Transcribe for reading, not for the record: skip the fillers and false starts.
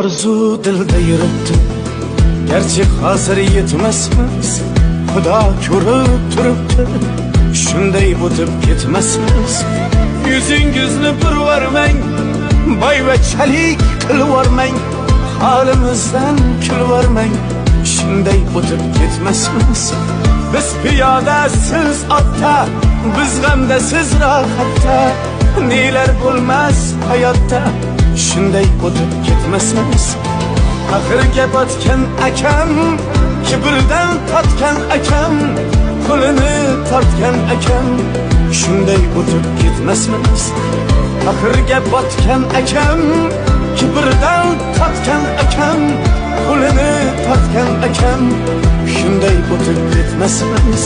Orzu dilda yuribdi, garchi hozir yetmasmiz. Xudo ko'rib turibdi, shunday o'tib ketmasmiz. Yuzingizni burvormang, boyvachchalik qilvormang, holimizdan kulvormang, shunday o'tib ketmasmiz. Biz piyoda, siz otda, biz g'amda, siz rohatda, nelar bo'lmas hayotda, shunday o'tib ketmasmiz. Axirga botgan akam, kibrdan totgan akam, qo'lini tortgan akam, shunday o'tib ketmasmiz. Axirga botgan akam, kibrdan totgan akam, qo'lini tortgan akam, shunday o'tib ketmasmiz.